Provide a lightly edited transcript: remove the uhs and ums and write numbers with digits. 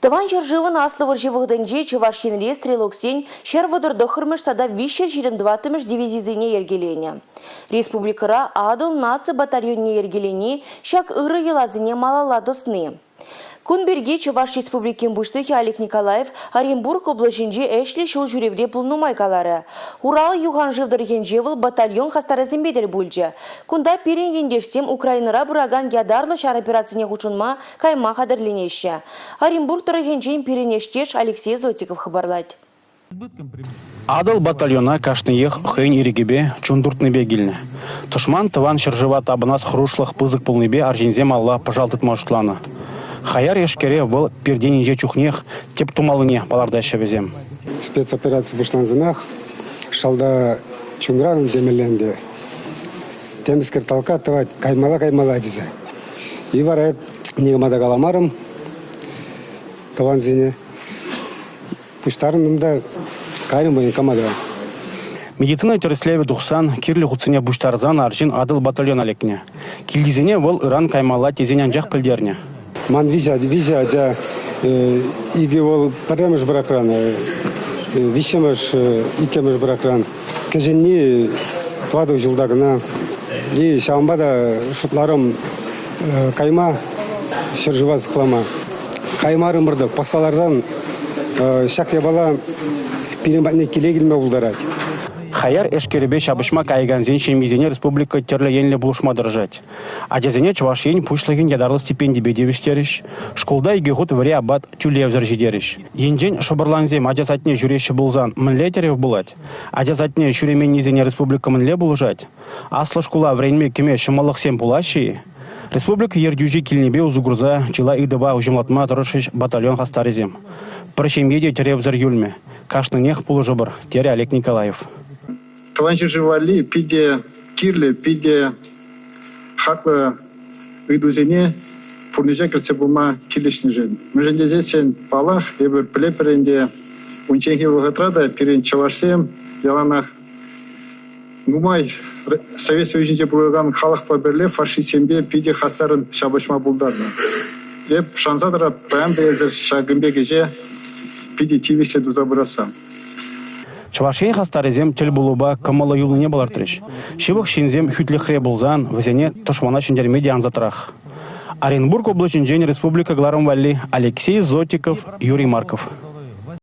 Тӑван ҫӗршывӑн Аслӑ вӑрҫи вӑхӑтӗнче Чӑваш Енре стрелоксен 139-мӗш тата 324-мӗш дивизисене йӗркеленӗ. Республикӑра Атӑл наци батальонне йӗркелени ҫак ырӑ йӑласене малалла тӑсни. Кун пирки Чӑваш Республикин Пуҫлӑхӗ Олег Николаев Оренбург облаҫӗнчи ӗҫлӗ ҫул ҫӳревре пулнӑ май каларӗ. Урал юхан шыв тӑрӑхӗнче вӑл батальон хастарӗсемпе тӗл пулчӗ. Кунта пирӗн ентешсем Украинӑра пыракан ятарлӑ ҫар операцине хутшӑнма кайма хатӗрленеҫҫӗ. Оренбург тӑрӑхӗнчен пирӗн ӗҫтеш Алексей Зотиков хыпарлать. Атӑл батальона кашниех хӑйӗн ирӗкӗпе, чун туртнипе килнӗ. Тӑшман тӑван ҫӗршыва тапӑнас хӑрушлӑх пысӑк пулнипе арҫынсем алла пӑшал тытма шутланӑ. Хаяр эшкере вӑл пиртен инҫе чухнех тӗп тумаллине палӑртаҫҫӗ вӗсем. Спецопераци пуҫлансанах шалта чунран темелле ӗнтӗ. Темскер толка тӑвать, каймалла-каймалла тесе. И вара эп никама та каламарӑм тӑвансене. Пуҫтарӑнтӑм та кайрӑм военкомата. Медицина тӗрӗслевӗ тухсан, кирлӗ хутсене пуҫтарсан арҫын Атӑл батальона лекнӗ. Килтисене вӑл ыран каймалла тесен анчах пӗлтернӗ. Ман виҫӗ ача, икӗ вӑл пӗрремӗш бракран, виҫҫӗмӗш, иккӗмӗш бракран. Кӗҫӗнни тӑватӑ ҫулта кӑна. И ҫавӑнпа та шутларӑм кайма, ҫӗршыва сыхлама. Каймарӑмӑр та пӑхса ларсан ҫак япала пирӗн патне киле килме пултарать. Хаяр эшкерӗпе ҫапӑҫма каякансен ҫемйисене республика тӗрлӗ енлӗ пулӑшма тӑрӑшать. Ачасене Чӑваш Ен Пуҫлӑхӗн ятарлӑ стипендипе тивӗҫтерӗҫ, шкулта икӗ хут вӗри апат тӳлевсӗр ҫитерӗҫ. Енчен шӑпӑрлансем ача садне ҫӳреҫҫӗ пулсан мӗнле тӗрев пулать? Ача садне ҫӳременнисене республика мӗнле пулӑшать? Аслӑ шкула вӗренме кӗме ҫӑмӑллӑхсем пулаҫҫӗ-и? Республика ертӳҫи килнипе усӑ курса чылай ыйтӑва уҫӑмлатма тӑрӑшрӗҫ батальон хастарӗсем. Пӗр ҫемье те тӗревсӗр юлмӗ, кашнинех пулӑшӑпӑр, терӗ Олег Николаев. Тӑван ҫӗршыв валли питӗ кирлӗ, питӗ хаклӑ ыйтусене пурнӑҫа кӗртсе пыма килӗшнӗшӗн. Мӗншӗн тесессӗн, паллах, эпир пӗлетпӗр ӗнтӗ, унчченхи вӑхӑтра та пирӗн чӑвашсем яланах нумай Совет Союзӗнче пурӑнакан халӑхпа пӗрле фашистсемпе питӗ хастаррӑн ҫапӑҫма пултарнӑ. Эп шанса тӑрап, паян та эсӗр ҫакӑн пек ӗҫе питӗ тивӗҫлӗ туса пырасса. Чӑваш Ен хастарӗсем тӗл пулупа кӑмӑллӑ юлнине палӑртрӗҫ. Ҫывӑх ҫынсем хӳтлӗхре пулсан вӗсене тӑшмана ҫӗнтерме те ансатрах. Оренбург облаҫӗнчен республика кӑларӑм валли Алексей Зотиков, Юрий Марков.